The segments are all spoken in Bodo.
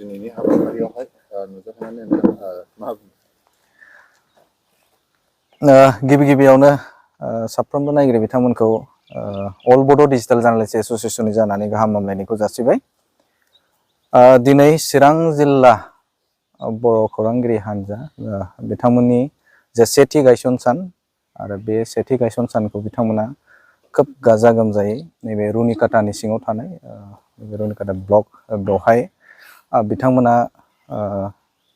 दिनैनि हाबाफारियावहाय नुजानानै मा गिबि गिबियावनो साफ्रोमबो नायगिरि बिथांमोनखौ अल बड' डिजिटेल जार्नालिस्ट एस'सिएशननि जानानै गाहाम हामलायनायखौ जासिबाय। दिनै चिरां जिल्ला बर' खौरांगिरि हान्जा बिथांमोननि जे सेथि गायसन सान आरो बे सेथि गायसन सानखौ बिथांमोना खोब गाजा गोमजायै नैबे रुनिकाटानि सिङाव थानाय नैबे रुनिकाटा ब्लक बेवहाय बिथांमोना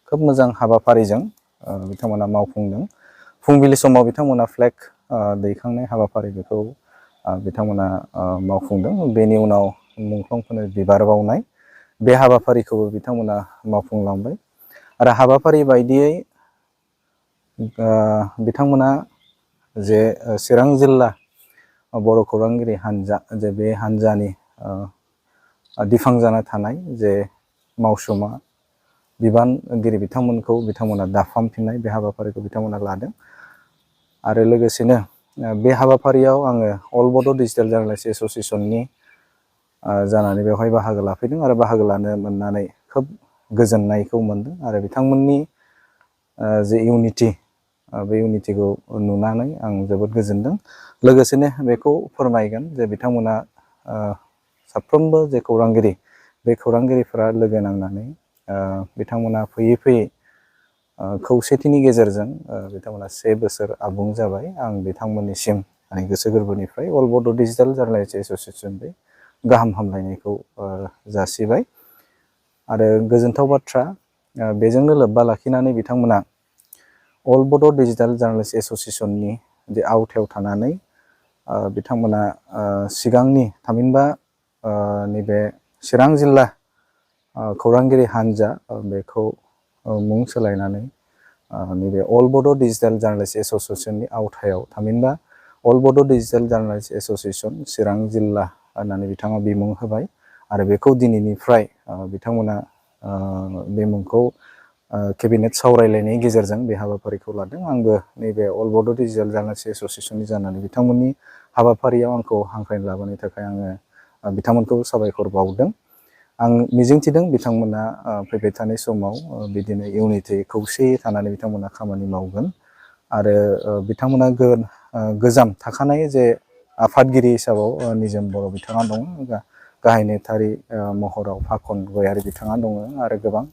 खोब मोजां हाबाफारिजों बिथांमोना मावफुंदों। फुंबिलि समाव बिथांमोना फ्लेग दैखांनाय हाबाफारि बेखौ बिथांमोना मावफुंदों। बेनि उनाव मुंख्लंफोरनो बिबार बावनाय बे हाबाफारिखौबो बिथांमोना मावफुंलांबाय आरो हाबाफारि बायदियै बिथांमोना जे चिरां जिल्ला बर' खौरांगिरि हान्जा जे बे हान्जानि दिखां जाना थानाय जे मावसुमा बिबानगिरि बिथांमोना दाफामफिननाय बे हाबाफारिखौ बिथांमोना लादों आरो लोगोसेनो बे हाबाफारियाव आङो अल बड' डिजिटेल जार्नालिस्ट एस'सिएशननि जानानै बेवहाय बाहागो लाफैदों आरो बाहागो लानो मोननानै खोब गोजोननायखौ मोनदों आरो बिथांमोननि जे इउनिटि बे इउनिटिखौ नुनानै आं जोबोद गोजोनदों। लोगोसेनो बेखौ फोरमायगोन जे बिथांमोना साफ्रोमबो जे खौरांगिरि बे खौरांगिरिफोरा लोगो नांनानै बिथांमोना फैयै फैयै खौसेथिनि गेजेरजों बिथांमोना 1 बोसोर आबुं जाबाय। आं बिथांमोननिसिम आंनि गोसो गोरबोनिफ्राय अल बड' डिजिटेल जार्नालिस्ट एस'सिएशन बे गाहाम हामलायनायखौ जासिबाय आरो गोजोनथाव बाथ्रा बेजोंनो लोब्बा लाखिनानै बिथांमोना अल बड' डिजिटेल जार्नालिस्ट एस'सिएशननि जे आवथायाव थानानै बिथांमोना सिगांनि थामहिनबा नैबे चिरां जिल्ला खौरांगिरि हान्जा बेखौ मुं सोलायनानै नैबे अल बड' डिजिटेल जार्नालिस्ट एस'सिएशननि आवथायाव थामहिनबा अल बड' डिजिटेल जार्नालिस्ट एस'सिएशन चिरां जिल्ला होननानै बिथाङा बिमुं होबाय आरो बेखौ दिनैनिफ्राय बिथांमोना बे मुंखौ केबिनेट सावरायलायनायनि गेजेरजों बे हाबाफारिखौ लादों। आंबो नैबे अल बड' डिजिटेल जार्नालिस्ट एस'सिएशननि जानानै बिथांमोननि हाबाफारियाव आंखौ हांख्रायनो लाबोनायनि थाखाय आङो बिथांमोनखौ साबायखर बावदों। आं मिजिंथिदों बिथांमोना फैबाय थानाय समाव बिदिनो इउनिटि खौसेयै थानानै बिथांमोना खामानि मावगोन आरो बिथांमोना गोजाम थाखानाय जे आफादगिरि हिसाबाव निजोम बर' बिथाङा दं, गाहाय नेहाथारि महराव फाखन गयारि बिथाङा दङ आरो गोबां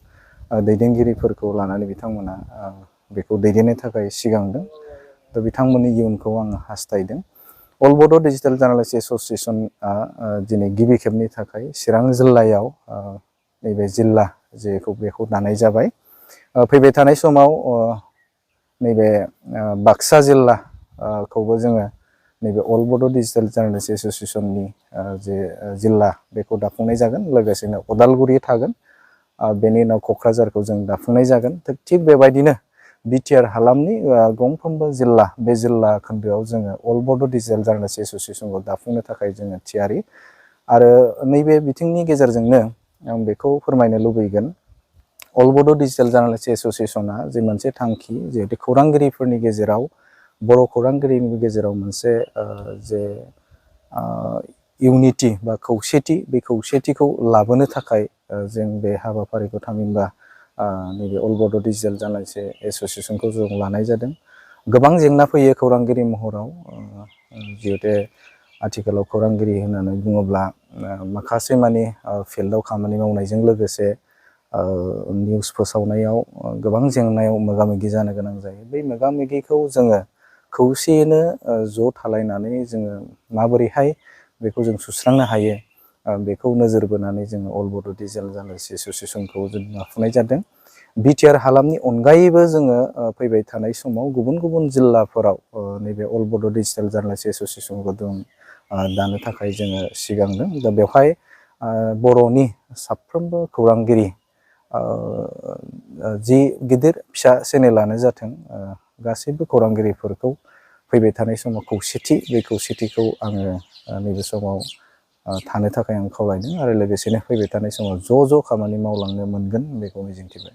दैदेनगिरिफोरखौ लानानै बिथांमोना बेखौ दैदेननो थाखाय सिगांदों। दा बिथांमोननि इयुनखौ आं हास्थायदों। अल बड' डिजिटेल जार्नालिस्ट एस'सिएशनआ दिनै गिबि खेबनि थाखाय चिरां जिल्लायाव नैबे जिल्ला जेखौ बेखौ दानाय जाबाय। फैबाय थानाय समाव नैबे बाक्सा जिल्लाखौबो जोङो नैबे अल बड' डिजिटेल जार्नालिस्ट एस'सिएशननि जे जिल्ला बेखौ दाफुंनाय जागोन। लोगोसेनो उदालगुरि थागोन, बेनि उनाव क'क्राझारखौ जों दाफुंनाय जागोन। थिग बेबायदिनो बिटिआर हालामनि गंफ्रोमबो जिल्ला बे जिल्ला खोन्दोआव जोङो अल बड' डिजिटेल जार्नालिस्ट एस'सिएशनखौ दाफुंनो थाखाय जोङो थियारि आरो नैबे बिथिंनि गेजेरजोंनो आं बेखौ फोरमायनो लुबैगोन अल बड' डिजिटेल जार्नालिस्ट एस'सिएशना जे मोनसे थांखि जिहेतु खौरांगिरिफोरनि गेजेराव बर' खौरांगिरिनि गेजेराव मोनसे जे इउनिटि बा खौसेथि बे खौसेथिखौ लाबोनो थाखाय जों बे हाबाफारिखौ थामहिनबा नैबे अल बड' डिजिटेल जार्नालिस्ट एस'सिएशनखौ जों लानाय जादों। गोबां जेंना फैयो खौरांगिरि महराव, जिहेतु आथिखालाव खौरांगिरि होननानै बुङोब्ला माखासे मानि फिल्डआव खामानि मावनायजों लोगोसे निउस फोसावनायाव गोबां जेंनायाव मोगा मोगि जानो गोनां जायो। बै मोगा मोगिखौ जोङो खौसेयैनो ज' थालायनानै जोङो माबोरैहाय बेखौ जों सुस्रांनो हायो बेखौ नोजोर बोनानै जोङो अल बड' डिजिटेल जार्नालिस्ट एस'सिएशनखौ जों दाफुंनाय जादों। बिटिआर हालामनि अनगायैबो जोङो फैबाय थानाय समाव गुबुन गुबुन जिल्लाफोराव नैबे अल बड' डिजिटेल जार्नालिस्ट एस'सिएशनखौ जों दानो थाखाय जोङो सिगांदों। दा बेवहाय बर'नि साफ्रोमबो खौरांगिरि जि गिदिर फिसा चेनेलानो जाथों गासैबो खौरांगिरिफोरखौ फैबाय थानाय समाव खौसेथि बे खौसेथिखौ आङो नैबे समाव थानो थाखाय आं खावलायदों आरो लोगोसेनो फैबाय थानाय समाव ज' ज' खामानि मावलांनो मोनगोन बेखौ मिजिंथिबाय।